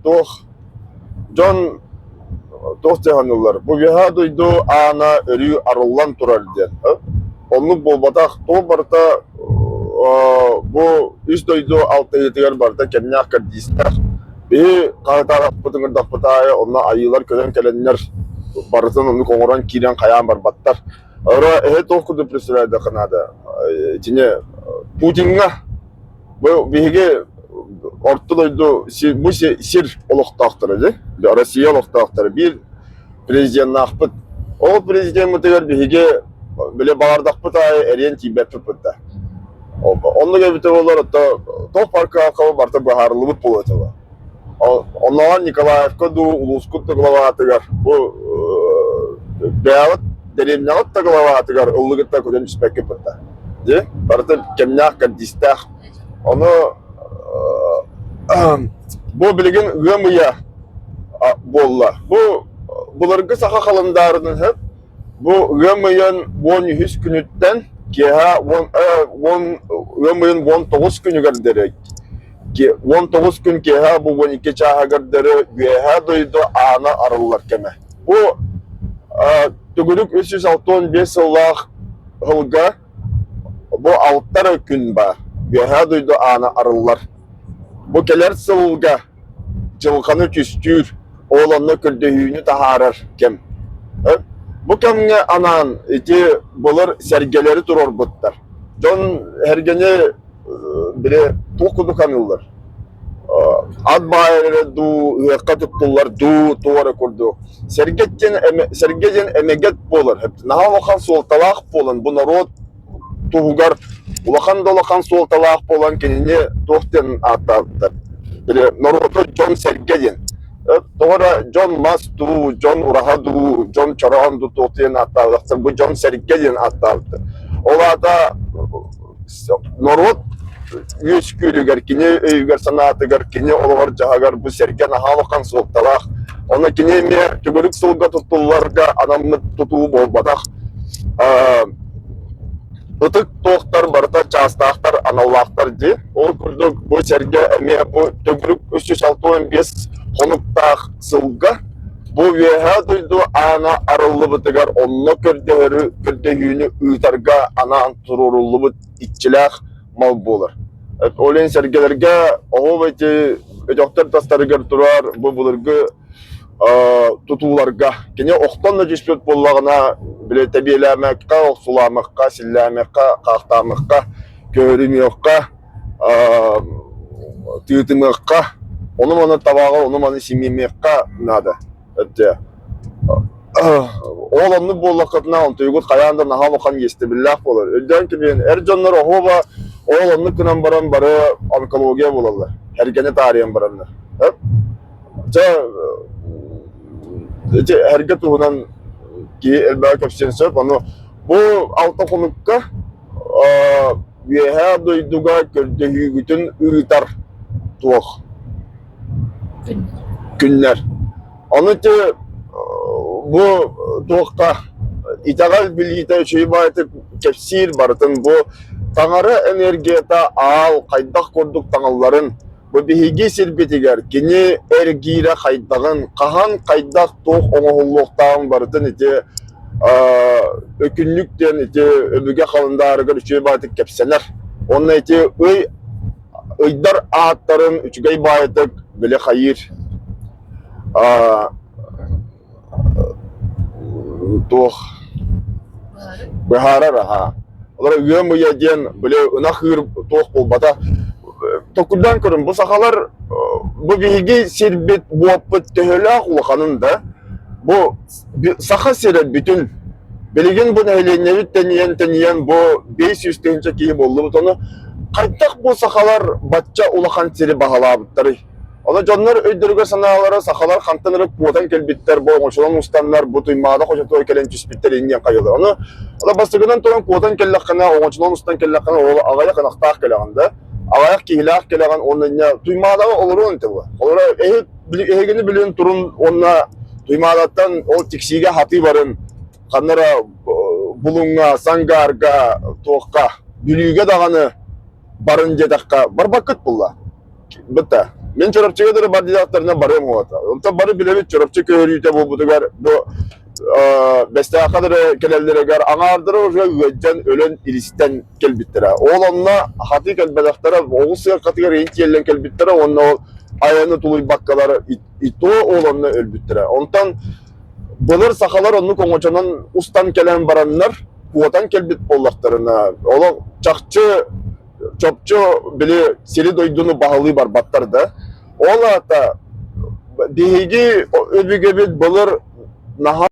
Туох дьон туох дьаһаныллар? Бу үөһээ дойду аана өрүү арыллан турар диэн. Оннук буолбатах, туох барыта бу үс дойду алтыһыытыгар барыта кэмнээх кэрдиистээх. Биһи хаһытаабаппыт ыҥырдахпыт аайы онно айыылар көтөн кэлэннэр барытын оннук оҥорон киирэн хайаан барбаттар. Ара эһэ туох курдук представляйдахха наада. Итини Путиҥҥа Бу биһиги орто дойду бу сир олохтоохторо дии, Россия олохтоохторо биир президеннаахпыт. Ол президеммытыгар биһиги били баҕардахпыт аайы эриэн тиийбэппит да. Оннук эбитэ буоллар, ото туох паркаахха барыта быһаарыллыбыт буолуо этэ. Оннооҕор Николаевка дуу, улуускут да главатыгар бу бэйэҕит дэриэбинэҕит да главатыгар ыллыгыттан көтөн түспэккит да. Дии, барыта кэмнээх, кэрдиистээх. Ону бу билигин ыам ыйа буолла. Бу былыргы саха халандаарынан сөп Бу ыам ыйын 13 күнүттэн киэһэ 10 ыам ыйын 19 күнүгэр диэри 19 күн киэһэ бу 12 чааһыгар диэри Үөһээ дойду аана арыллар кэмэ. Бу төгүрүк 365 сыллаах сылга бу алта эрэ күн баар. Үөһээ дойду аана арыллар. Бу кэлэр сылга дьылҕаны түстүүр, ол онно көрдөһүүнү таһаарар кэм. Бу кэмҥэ анаан ити былыр сэргэлэри туруорбуттар. Дьон сэргэни били туох курдук аныыллар? Ат баайар эрэ дуу, ыһыахха туттуллар дуу, туох эрэ курдук. Сэргэ диэн, сэргэ диэн эмэгэт буолар. Наһаа улахан суолталаах буолан бу норуот туһугар улахан да улахан суолталаах буолан кинини туох диэн ааттаабыттар. Били норуоту дьон-сэргэ диэн. Тоҕо эрэ дьон мас дуу, дьон ураһа дуу, дьон чороон дуу туох диэн ааттаабыттар. Бу дьон-сэргэ диэн ааттаабыттар. Ол аата норуот үөскүүрүгэр, кини өйүгэр-санаатыгар, кини олоҕор-дьаһагар бу сэргэ наһаа улахан суолталаах. Онно кини эмиэ төгүрүк сылга туттулларга анаммыт тутуу буолбатах. Ытык туохтар барыта чаастаахтар, аналлаахтар дии. Ол курдук бу сэргэ эмиэ бу төгүрүк 365 хонуктаах сылга бу Үөһээ дойду аана арыллыбытыгар онно көрдөһөрү, көрдөһүүнү ыытарга анаан туруоруллубут иччилээх мал буолар. Ол иһин сэргэлэргэ оһуох ити өтөхтөр тастарыгар турар бу былыргы тутууларга кини охтон да түспүт буоллаҕына били тэбиэлээмэккэ, охсулаамахха, силлээмэххэ, хаахтаамахха, көһөрүмүөххэ, тыытымыахха, ону-маны табааҕы ону-маны симиэмиэххэ наада. Өттө. Ол оннук буоллаххытына, онтуйгут хайаан да наһаа улахан иэстэбиллээх буолар. Өйдөөн кэбиһин, эр дьоннор оһуоба ол оннук гынан баран бары онкология буолаллар. Эргэни таарыйан бараннар. Дьэ, ити эргэ туһунан киһи элбэҕи кэпсиэн сөп. Ону бу алта хонукка Үөһээ дойдуга көрдөһүүгүтүн ыытар туох күннэр. Ону ити бу туохха итэҕэл билиитэ үчүгэй баҕайытык кэпсиир барытын бу таҥара энергията аал хайдах курдук таҥалларын Бу биһиги сирбитигэр кини эргиирэ хайдаҕын, хаһан, хайдах, туох оҥоһуллуохтааҕын барытын ити өкүннүк диэн ити өбүгэ халандаарыгар үчүгэй баҕайытык кэпсэнэр. Уонна ити ый ыйдар ааттарын үчүгэй баҕайытык били хайыыр. Туох быһаарар аһаа. Олор ыам ыйа диэн били ынах ыыр туох буолбата. Токуйдаан көрүн бу сахалар бу биһиги сирбит буоппут төһөлөөх улаханын да бу саха сирэ бүтүн билигин бу нэһилиэнньэбит тэнийэн тэнийэн бу 500 тыһыынча киһи буоллубут ону хайдах бу сахалар бачча улахан сири баһылаабыттарый? Ону дьоннор өйдөрүгэр-санаалара сахалар хантан эрэ куотан кэлбиттэр, бу оҥочолон устаннар, бу Туймаада хочотугар кэлэн түспүттэр инниэн хайылар. Ону ала бастакынан туран куотан кэллэххинэ, оҥочолон устан кэллэххинэ, ол аҕыйах ынахтаах кэлэҕин да, аҕыйах киһилээх кэлэҕин уонна инньэ Туймаадаҕа олоруон этэ бу. Олоро эһи эһигини билин турун уонна Туймаадаттан ол тиксиигэ хатыы барын ханна эрэ Булуҥҥа, Сангаарга, туохха, Бүлүүгэ даҕаны барын диэтэххэ барбаккыт булла. Быта. Мин Чурапчыга да бар диэтэхтэринэ барыам уота. Онтон бары билэбит Чурапчы көһөрүүтэ буолбутугар бу Бэстээххэ да кэлэллэригэр аҥаардара уже ыалдьан өлөн илистэн кэлбиттэрэ. Ол онно хатыы кэлбэтэхтэрэ, оҕус сыаркатыгар иһин тиэллэн кэлбиттэрэ уонна ол айаны тулуйбаккалар и то ол онно өлбүттэрэ. Онтон былыр сахалар оннук оҥочонон устан кэлэн бараннар куотан кэлбит буоллахтарына, олох чахчы чопчу били сири-дойдуну баһылыы барбаттар да. Ол аата биһиги өбүгэбит былыр наһаа.